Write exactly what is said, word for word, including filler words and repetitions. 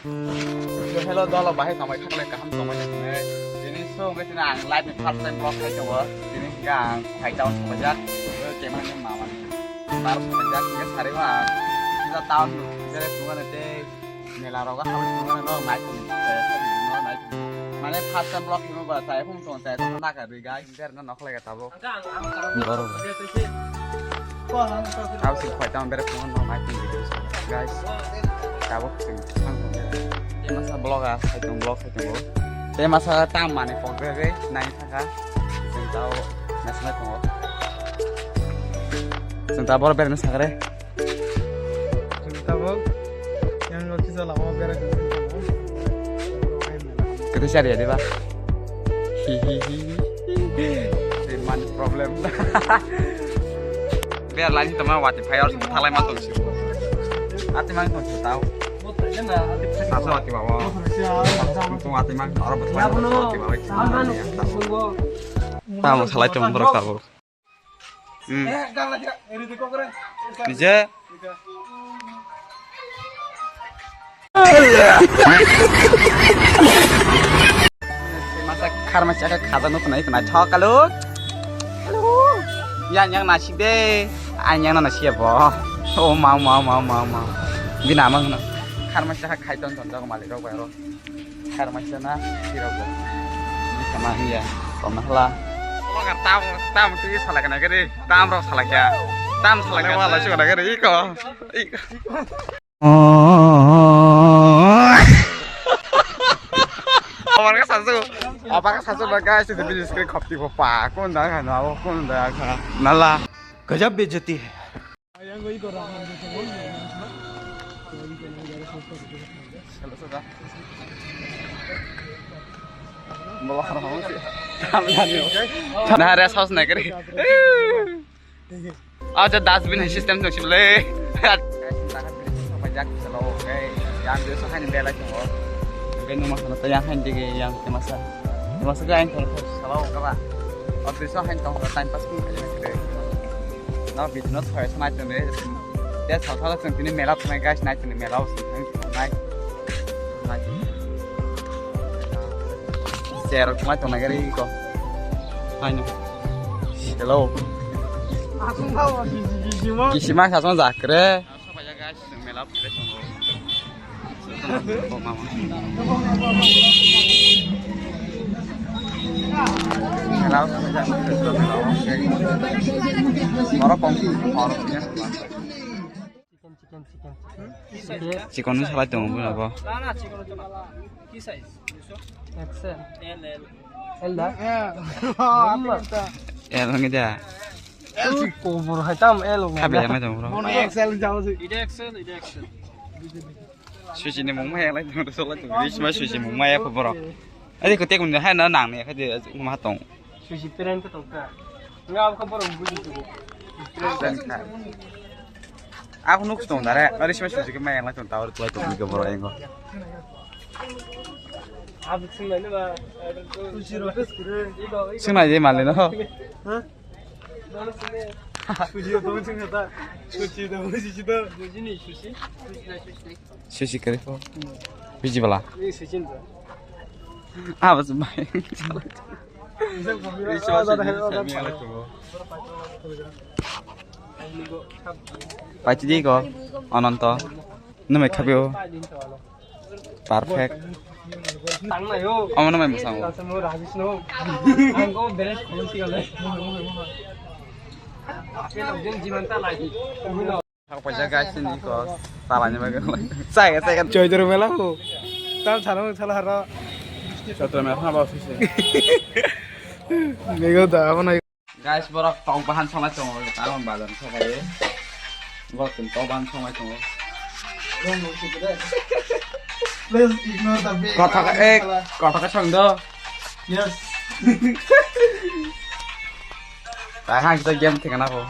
Hello dolo, bahai tongbai khaklai kaham tongbai nai. Tini so wngkha tini ang live ni first time vlog khai tongo. Tini hingkha ang phai town sokjak. Camera ni mama ni bar sokjak hingkha sari ma. Kita town bere phunga na tei mela rogo habri phunga no nai tong. Mane first time vlog himo ba sai phung tong sai phung na ka ri guys. Ber no nokhlai ka tabuk. Borok. Tabuk sing khoi tamo berek phone no mai tong video guys. Tabuk sing thang tong. Tei masa vlog a khai tong vlog khai tongo. Tei masa tam mane pok berek nai thaka. Sing tao masa nai tongo. Sing tao bor berek na sagre. Chwng tabuk yang no kisa lama berai tongwi tongo. Kwtwi chariya diba? Hi hi hi hi. Tei mani problem. Ber lain tama wati phai or thalai ma tong si. Ati mang tong si tao. Sasa wati bawa. Tung wati mang oro betul wati bawa. Tamo salai tong borok tabuk. Hmm. Nije. Masa kharma chakha khada nuk nai khna thok kalu. Yang yang nasik de. Ang yang nasik ya bo. Oh mau mau mau mau mau. Bina mang no. Kharma chakha khai ton ton jago malik rok bai ro. Kharma chana sirok bo. Sama hiya. Kom na hla. Logar tam tam tu salak na gari. Tam rok salak ya. Tam salak ya. Wala shu na gari iko. Iko. Apa ka sasu? Apa ka sasu ba guys, itu video screen khop ti pa. Kun da ka na, kun da ka. Nala. Gajab bejati hai. Nah, rest house naik kiri. Aja dustbin hai system dong sih le. Yang dia sahani belai tunggu. Kayak numa sana tuh yang hai dia yang masa. Masa kayak yang kalau apa? Waktu itu hai tong time pass pun aja kiri. No, business hoy sanai tene. Dia sal sal sing tini mela tene guys, nai tene mela sing tene nai. Nai. Share kuma tong nagari ko. Hai no. Hello. Kisima sasong jakre. Mela pore tongo. Mela pore tongo. Oro kongsi, oro kongsi. Chicken, chicken, chicken, chicken. Chicken ni salai tongo bwla bo. Na, na, chicken ni salai. Ki size? X L. L, L. L da? L ngi da. L si kobor hai tam L ngi. Khabe mai tongo bro. Bono X L jao si. Ida X L, ida X L. Sushi ni mung mai lai tongo, sola tongo. Bisi ma sushi mung mai ya bro. Adi ko tek mun hai na nang ne khai de ma tong. Sushi peren ka tong ka. Nga ka borok budi tu. Peren ka. Aku nuk tong dare. Ari sima sushi ke mai yang tong tawar tu tu ke borok engo. Abi sing lai ba. Sushi ro. Sing lai je male no. Ha? Sushi ro tong sing ta. Sushi ro sushi ro. Sushi ni sushi. Sushi kare ko. Biji bala. Ni sushi ni. Ah, bas mai. Paitidi ko, Ananto. Numai khabio. Perfect. Omo numai mwsang. Thang paisa guys, sini ko salani bagwi. Saya, saya kan. Joy Doro mela ko. Tam thano thalo haro. Joy Doro mela haro sisi. Mego da, apa na? Guys, borok tok bahan songlai tongo, karon bazar sokai. Borok tong tok bahan songlai tongo. Please ignore the big. Kotha ka, eh, kotha ka song do. Yes. Tahan kita game thikana ko.